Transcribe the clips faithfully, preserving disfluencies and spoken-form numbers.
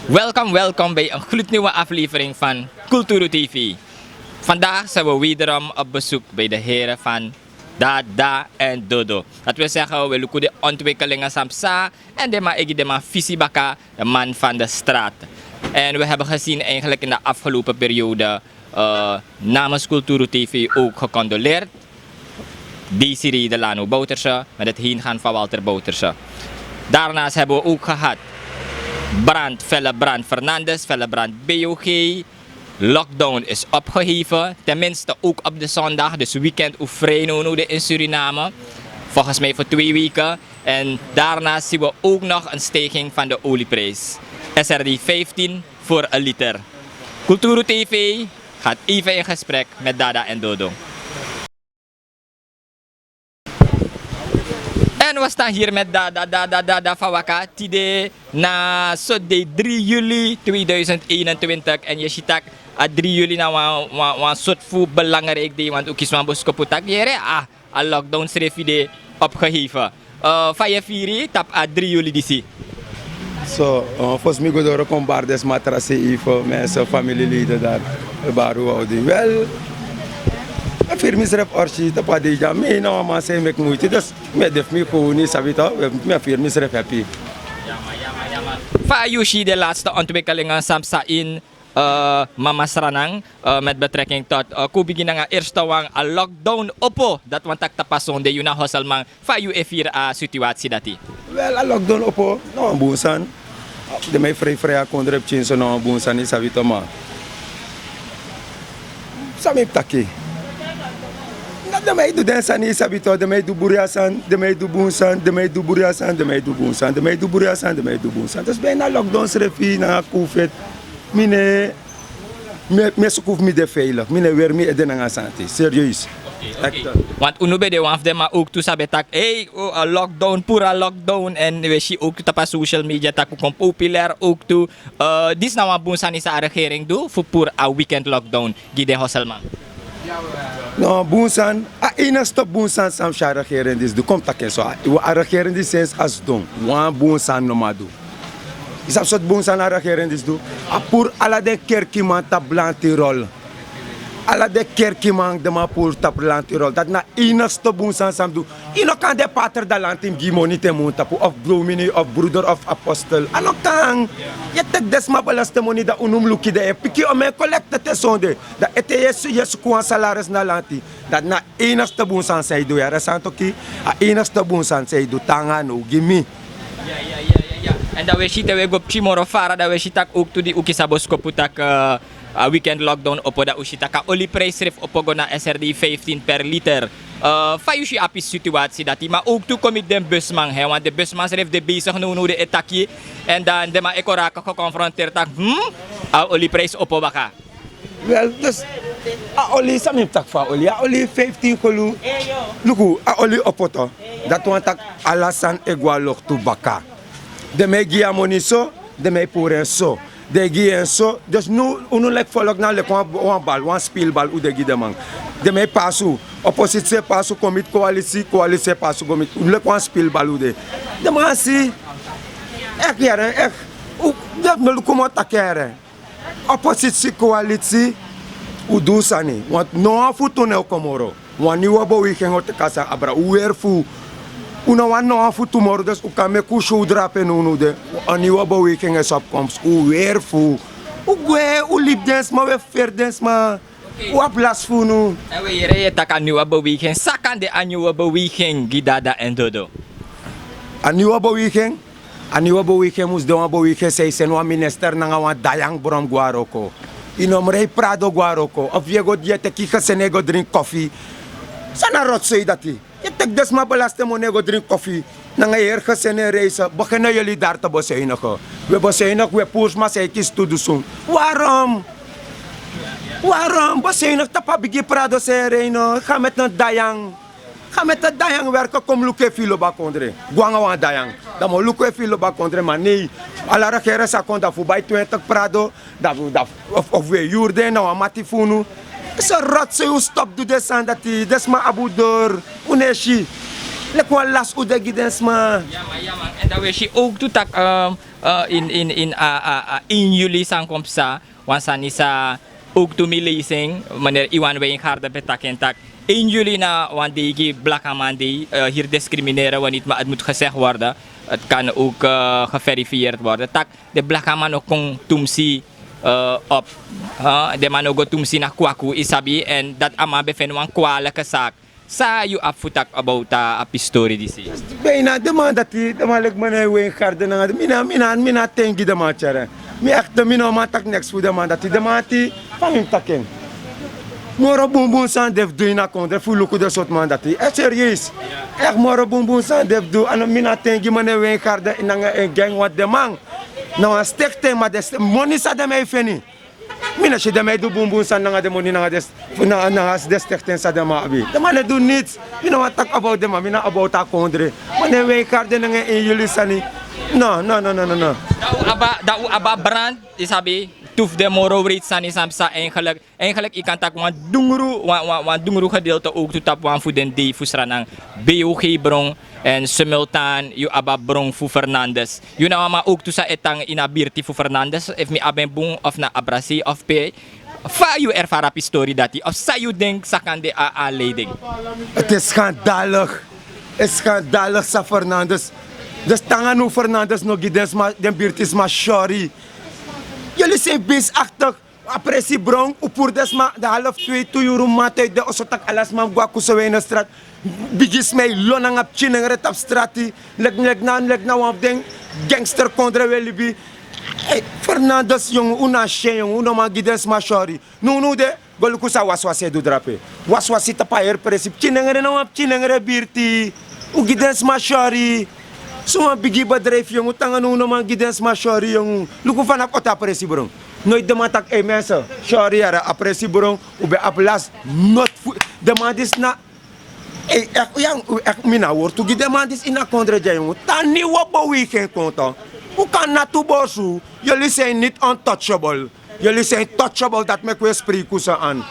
Welkom, welkom bij een gloednieuwe aflevering van Kulturu T V. Vandaag zijn we wederom op bezoek bij de heren van Dada en Dodo. Dat wil zeggen, we luku de ontwikkelingen san psa en de man egi de man fisi baka, de man van de straat. En we hebben gezien eigenlijk in de afgelopen periode, eh, namens Kulturu T V ook gecondoleerd. Desiree Delano Bouterse met het heengaan van Walter Bouterse. Daarnaast hebben we ook gehad brand, felle brand Fernandes, felle brand B O G. Lockdown is opgeheven, tenminste ook op de zondag, dus weekend oefrein nu in Suriname. Volgens mij voor twee weken. En daarnaast zien we ook nog een stijging van de olieprijs. S R D vijftien voor een liter. Kulturu T V gaat even in gesprek met Dada en Dodo. En we staan hier met Dada, Dada, Dada Fawaka. Tide na Sunday drie juli tweeduizend eenentwintig. En je ziet dat a drie juli na wan, wan, wan soort fu belangrijk day, want ook is wan boskopu tak yere, ah, a lockdown srefi de opgeheven. Eh, fa yu e firi tapu a drie juli disi? So, eh, fosi mi go doro kon bari den sma tra sei fu mi en so familieleden dati e bari un odi. Wel, mi e firi misrefi orsi tapu a dei dya. Mi na wan man san e meki muiti, dus mi e de fu mi kownu, yu sabi tok, mi e firi misrefi happy. Fa yu si den laatste ontwikkelingen san psa in, eh, Mama Sranan, eh, met betrekking tot, eh, kon bigin nanga eerste wan a lockdown opo, dati wani taki tapu a sonde yu na Hosselman, fa yu e firi a situatie dati? Wel, a lockdown opo na wan bun sani. Den man e fri fri a kondre pikin so, na wan bun sani, yu sabi tok, ma san mi e taki, na den man e du den sani, yu sabi tok, den man e du bruya sani, den man e du bun sani, den man e du bruya sani, den man e du bun sani, den man e du bruya sani, den man e du bun sani. Dus ben na lockdown srefi nanga covid, mi no e, mi e, mi e suku fu mi de veilig, mi no e weri mi ede nanga santi, serieus. Oké, oké. Echt. Want unu ben de wan fu den man ook tu san ben taki, hey, o, a lockdown, puru a lockdown, en we si ook tu tapu a social media taki un kon populair ook tu. Eh, disi na wan bun sani san a regering du fu puru a weekend lockdown gi den Hosselman? No, bun sani, a enigste bun sani san mi si a regering disi du, kon mi taki en so, a, a regering disi sensi a sidon, wan bun sani no man du. Yu sabi sortu bun sani a regering disi du? A puru ala den kerkiman tapu lanti rol. Ala den kerkiman, den man puru tapu lanti rol. Dati na a enigste bun sani san mi du. Yu no kan de pater, dan lanti mus gi yu moni te mun tapu, of domini, of broeder, of apostel. A no kan. Yu e teki den sma belastingmoni, dan unu mus luku den e piki omeni kolekte te sonde. Dan ete yu e su-, yu e suku wan salaris na lanti. Dati na a enigste bun sani san yu du, yu e yere san toki, a enigste bun sani san yu du, taanga now gi mi. Ya, ya, ya, ya, ya. En dan we si te we go pikin moro fara, dan we si taki ook tu di un kisi a boskopu taki, eh, a weekend lockdown opo, dan un si taki a olieprijs srefi opo go na S R D vijftien per liter. Eh, fa yu si a pisi situatie dati, ma ook tu kon miti den busman, hè, want den busman srefi de bezig now, now den e taki, en dan den man e kon raak geconfronteerd taki, hmm, a olieprijs opo baka. Wel, dus a oli, san mi mus taki fu a oli, a oli vijftien kolu. Luku, a oli opo tok. Dati wani taki ala sani e go na loktu baka. Den man e gi yu a moni so, den man e puru en so. Den e gi yu en so. Dus now unu leki folku na leki wan, wan bal, wan speelbal un de gi den man. Den man e pasi un. Oppositie e pasi un kon miti coalitie, coalitie e pasi un kon miti unu leki wan speelbal un de. Den man si. Echt yere, echt. Un, den no luku moo taki yere. Oppositie, coalitie, un du un sani. Want no wan futu no e kon moro. Wan nieuwe beweging o teki a sani, abra. Un weri fu un. Un no wani no wan futu moro, dus un kan meki un show drape now, now de. Een nieuwe beweging is op komst. Un weri fu un. Un gwe, un libi den sma, un e feri den sma. Oké. Un abi lasi fu unu. En we yere yu e taki a nieuwe beweging. San kan de a nieuwe beweging gi Dada en Dodo? A nieuwe beweging? A nieuwe beweging mus de wan beweging san e seni wan minister nanga wan dayang brom go na wroko. Yu no mus rei Prado go na wroko. Of yu e go, yu e teki yu gezin e go dringi koffie. San na rotzooi dati? Yu e teki den sma belastingmoni e go dringi koffie. Nanga yu heri gezin e reisi. Begin na jullie daar te bezuinigen. We bezuinigen, we puru sma san e kisi tu dusun. Waarom? Waarom? Bezuinigen tapu a bigi Prado san e rei, no? Ga met een dayang. Ga met een dayang werken, kon luku efu yu lobi a kondre. Go nanga wan dayang. Dan mi o luku efu yu lobi a kondre, ma nee. Ala regering sa kon, dan fu bai twintig Prado, dan fu, dan fu, of, of we yuru den na wan mati fu unu. Is een rotzooi, un stop du den sani dati, den sma abi un doro, un no e si. Leki wan lasi un de gi den sma. Ya man, ya man. En dan we si ook tu taki, ehm, in in in a a a in juli san kon psa, wan sani sa ook tu mi leisi en, meneer Iwan Wijngaarden ben taki en tak' in juli na wan dei gi blakaman dei. Hier discrimineren we niet, maar het moet gezegd worden. Het kan ook geverifieerd worden tak' den blakaman no kon tumsi op, den man no go tumsi na kwaku, yu sabi, en dati a man ben feni wan kwaliki saki. San yu abi fu taki about a pistori disi? Bijna den man dati, den man leki meneer Wijngaarden nanga den, mi na mi na mi na ten gi den man tyari. Mi ekte mi no man taki neks fu den man dati, den man ati, fa mi mus taki en. Moro bunbun sani den fu du ini a kondre fu luku den sortu man dati, e serieus. Ekte moro bunbun sani den fu du, a no mi na ten gi meneer Wijngaarden nanga en gang, want den man na wan stekten, ma den moni san den man e feni. Mi no si den man e du bunbun sani nanga den moni nanga den stekten san den man abi. Den man no e du nits. Mi no wani taki about den man, mi na about a kondre. Ma den Wijngaarden nanga en in juli sani. No no no no no. Dan un abi a brand, yu sabi, tu fu den moro wreiti sani san psa. Eigenlijk yu kan taki wan dungru wan dungru gedeelte ook tu tapu wan fu den dei fu Sranan, B O G bron. En simultaan yu abi a bron fu Fernandes. Yu na wan man ook tu san e tan ini a birti fu Fernandes, efu mi abi en bun of na abrasi of pe? Fa yu erfari a pistori dati of san yu denki san kan de a aanleiding? Te skandalig. E skandalig san Fernandes. Dus tanga no Fernandes no gi den birtisma syori. Yuli sen beestachtig. A presi bron un puru den sma de half twee tu yuru maman te yu de oso tak' ala sma mus go na kuseweine strat. Bigi sma e lon nanga pikin nengre tapu strati. Leki na wan fu den gangster kondre un e libi. Fernandes yongu, un na syen yongu, un no man gi den sma syori. Nownow de go luku san waswasi e du drape. Waswasi tapu a heri presi pikin nengre na wan pikin nengre birti. Un gi den sma syori. Suma bigi bedrijfi yongu tanga no un no man gi den sma syori yongu. Luku fa na koti a presi bron. Noiti den man taki ei mense, syori yara a presi bron. Un ben abi lasi noti fu den man disi na. Mi na wortu gi den man disi ini a kondre dya yongu. Tan niwo bow wi gen konto. Un kan natu borsu. Yuli sen niti untouchable. Yuli sen touchable dati meki un e spriki un san an.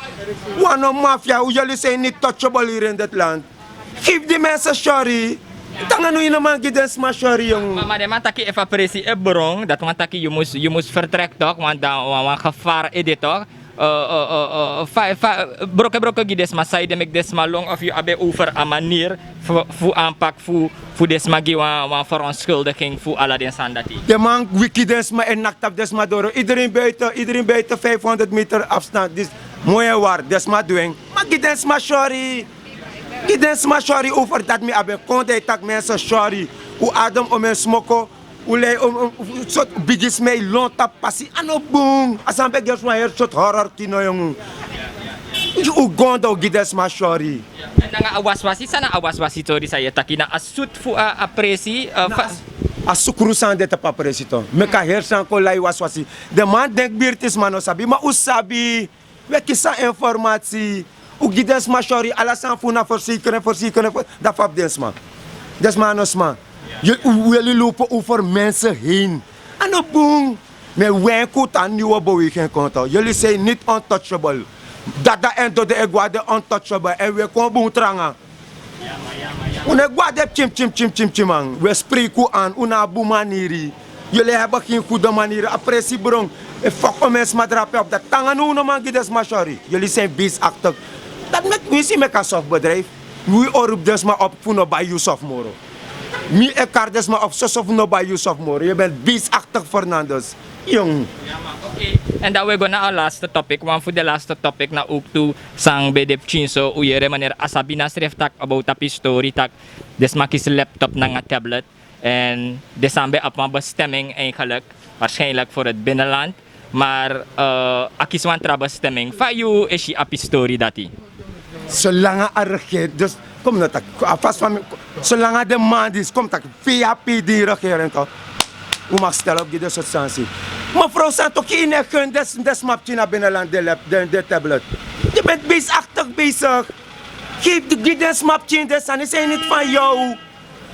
Wan no mafia un yuli sen niti touchable hiri en deti land. Gi fu di mense syori. Tanga no yu no man gi den sma syori yongu. Ma den man taki efu a presi e bron dati wani taki yu mus fertrek tok wan dan wan gevar e de tok. Fa fa broke broke gi den sma san yu de meki den sma lon of yu abi en over a maniri fu anpak fu den sma gi wan feronskuldiging fu ala den sani dati? Den man wiki den sma e naki tapu den sma doro idereen buiten idereen buiten vijfhonderd meter afstand disi. Moi en wari den sma du en. Ma gi den sma syori. Gi den sma syori over dati mi abi en kon den e taki mense syori. Un adem o men smoko. Un lei sortu bigi sma e lon tapu pasi a no bun. A sani ben gersi wan heri sortu horror kino yongu. Un go on dan un gi den sma syori. Nanga a waswasi san na a waswasi tori san yu e taki na a sutu fu a presi? A sukru sani de tapu a presi to meki a heri sani kon lai waswasi. Den man denki birtisma no sabi ma un sabi. Wi e kisi san informasi. Un gi den sma syori ala sani fu un na fersikren fersikren. Dan fu abi den sma den sma a no sma. Un weli lupo un fermense hein. A no bun. Mi e wenki un tan niwo bow wi gen konto yuli sei niti untouchable. Dada èn dodo e go na den untouchable èn wi e kon bun tranga. Un no e go na den pikin pikin pikin pikin man wi e spreki un an un na a bun maniri. Yuli e hebe gin gudu maniri a presi bron. E foko men sma drape opu dati tanga no un no man gi den sma syori. Yuli sen beestachtig. Dati meki winsi meki a sofu bedrijfi. Wi o rupu den sma opu fu no bai yu sofu moro. Mi e kari den sma opu soso fu no bai yu sofu moro yu ben beestachtig fernandes. Yong. Èn dan wi e go na a laste topik wan fu den laste topik na owktu. San ben de pikin so un yere maneri a sabi na srefi tak' about a pistori tak' den sma kisi laptop nanga tablet. Èn den san ben abi wan bestemming eigenlik waarschijnlik for heti binnenland. Mar a kisi wan tra bestemming fa yu e si a pistori dati? Solanga a regeri dus kom no taki a fasi fa mi solanga den man disi kom taki. Fi yu abi yu din regering to un mag stel op gi den sortu sansi. Mefrow santoki yu no e gun den sma pikin na binnenland den tablet. Yu ben beestachtig besig. Gi den sma pikin den sani san yu niti fan yu.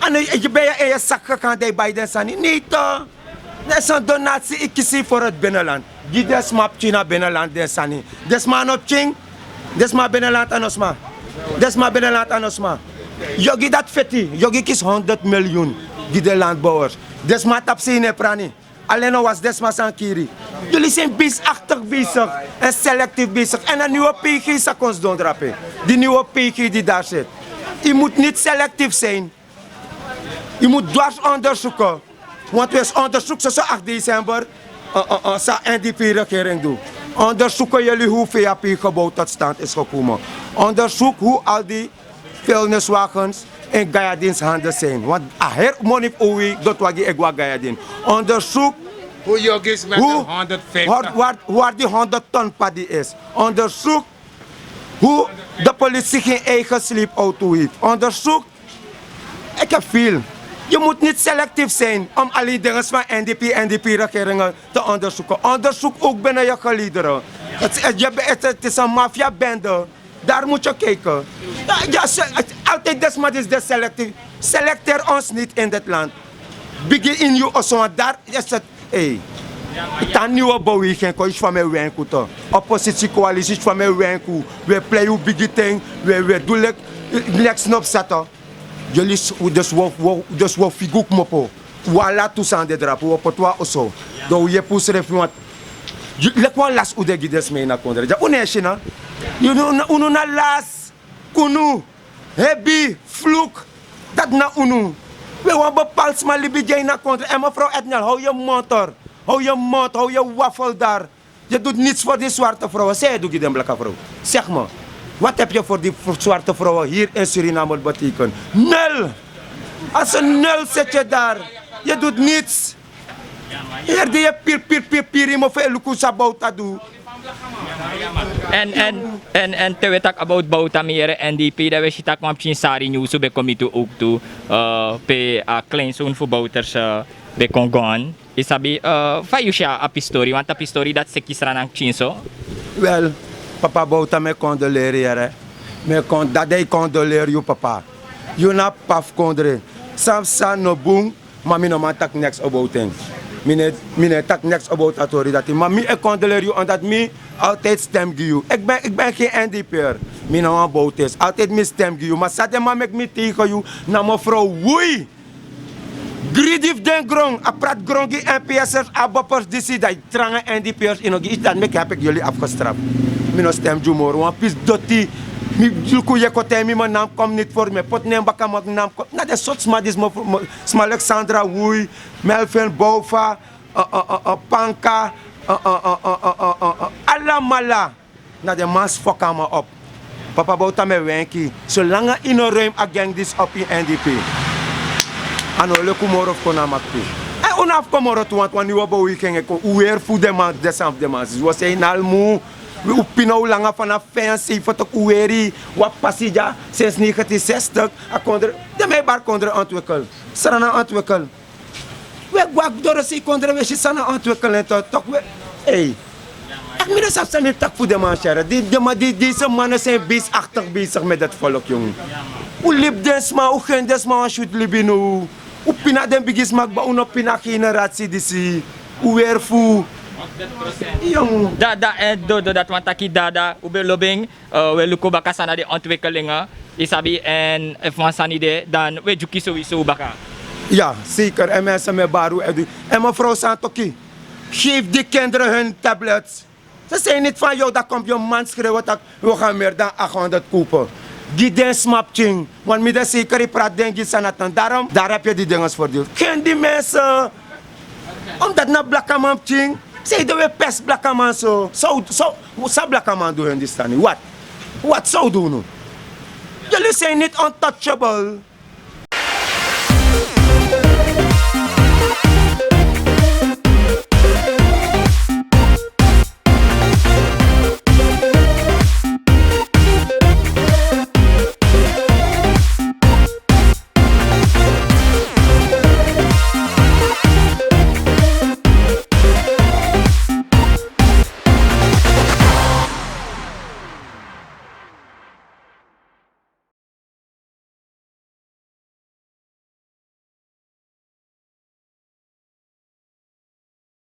A no yu ben yu en yu saki gekan dan yu bai den sani nei to. Den son donatsi yu kisi for heti binnenland. Gi den sma pikin na binnenland den sani. Den sma a no pikin. Den sma a binnenland a no sma. Den sma a binnenland a no sma. Yu o gi dati feti yu o gi kisi honderd miliyun. Gi den landbowers. Den sma a tapu sei no e prani. Alen no wasi den sma san kiri. Yuli sin beestachtig bezig en selectief bezig. En a niwe pg sa kon sidon drape. Di niwe pg di dari sit. Yu mus niti selectief sin. Yu mus dwars ondersuku. Want wi e ondersuku soso acht december. San n d p regering du. Ondersuku yuli hu vap gebouw tot stand is gekomen. Ondersuku hu al di vuilniswagens in gayadins handen sin. Want a heri moni fu wi doti wagi e go na gayadin. Ondersuku hu yogis met honderdvijftig. Waar die honderd ton padi is. Ondersuku hu de politie gen eigen sleepauto hefi. Ondersuku. Eki e fil. Yu mus niti selectief sin om alen dinges fan n d p n d p regeringe te ondersuku. Ondersuku ouk bini yu geledere. Eti is en mafia bende. Dari mus yu kiki. Altidi den sma disi de selectief. Selecteer ons niti in diti land. Bigin ini yu oso wan dari esi. Tan niwe bowigi en kon yu si fa mi e wenku tu. Oposisi koalisi si fa mi e wenku. Wi e plei un bigi ten. Wi e du leki neks no psa tu. Yuli dus wi o figi un kmopo. Un ala tu sani de drape un o poti wan oso. Dan un yepi unsrefi wan. Leki wan lasi un de gi den sma ini a kondre dya un no e si na. Unu na lasi. Kunu, hebi, fluk. Dati na unu. We wan bepal sma libi dya ini a kondre èn mefrow etnel how yu montor, how yu mont how yu wafel dari. Yu du nits for di swarte frowen san yu e du gi den blaka frow? Segi mi. Wati ebi yu for di swarte frowen hiri en suriname beteken? Nul. Asi nul seti yu dari. Yu du nits. Heri di yu e piri piri piri yu mofo e luku san bowta du. Èn te wi e taki about bowta mi yere n d p dan wi e si tak' wan pikin sari nyunsu ben kon miti un owktu, pe a kleinson fu bowters ben kon gon. Yu sabi? Fa yu si a pistori wantu a pistori dati seki sra nanga pikin so. Wel, papa bowta mi e kondoleri yere. Mi e kon dati den e kondoleri yu papa. Yu na papa fu kondre. San fu sani no bun. Ma mi no man taki neks about en. Mi no e taki neks about a tori dati ma mi e kondoleri yu omdati mi altidi stem gi yu. Eki ben gen n d p r. Mi na wan bowtesi altidi mi stem gi yu ma san den man meki mi tegen yu. Na mefrow wui. Gridi fu den gron a prati gron gi n p s ers a bopers disi dan yu tranga n d p ers yu no gi isi dati meki hapi eki yuli afgestrafu. Mi no stem gi yu moro wan pisi doti. Mi luku yu e kon taigi mi mi na mi komi niti fori mi e poti nen baka maki na mi komi na den sortu sma disi mofo sma leki sandra wui, melvin bowfa, panka, alamala. Na den man si foki a man opu. Papa bowta mi e wenki solanga yu no ruim a gang disi opu ini n d p. A no o leki un moro fu kon na makti. Èn un no abi fu kon moro tu wantu wan niwe bow wiki en e kon un weri fu den man den sani fu den man sisi un o sei na almu. Un pina un langa fanafu fensi foto un weri. Wan pasi dya sensi negentin sestik. A kondre den mi e bari kondre ontwikel. Srana ontwikel. We go a doro sei kondre we si san na ontwikel en toki we. Ei. Èn mi no sabi san mi mus taki fu den man syere di den man di dise man no sen beestachtig besigi met dati folok yong. Un libi den sma un gen den sma wan syutu libi now. Un pina den bigisma kba un no pina generasi disi. Un weri fu. Yong. Dada èn dodo dati wan taki dada un ben lobi en. We luku baka san na den ontwikelinge. Yu sabi èn efu wan sani de dan we dyuki sowieso baka. Ya, seker èn mi en san mi e bari un e du. Èn mefrow san toki. Gefi di kendere hun tablets. Se sei niti fan yu o daki kon yu man skrewe tak' yu o gan meri dan akhondert kowpe. Gi den sma pikin. Wan mi de seker yu prati den gi san na tan darom dari abi yu di denges fordil gen di mense. Omdati na blakaman pikin. Sei de we pesi blakaman so san blakaman du hen di stani wati? Wati san un du unu? Yuli sei niti untouchable.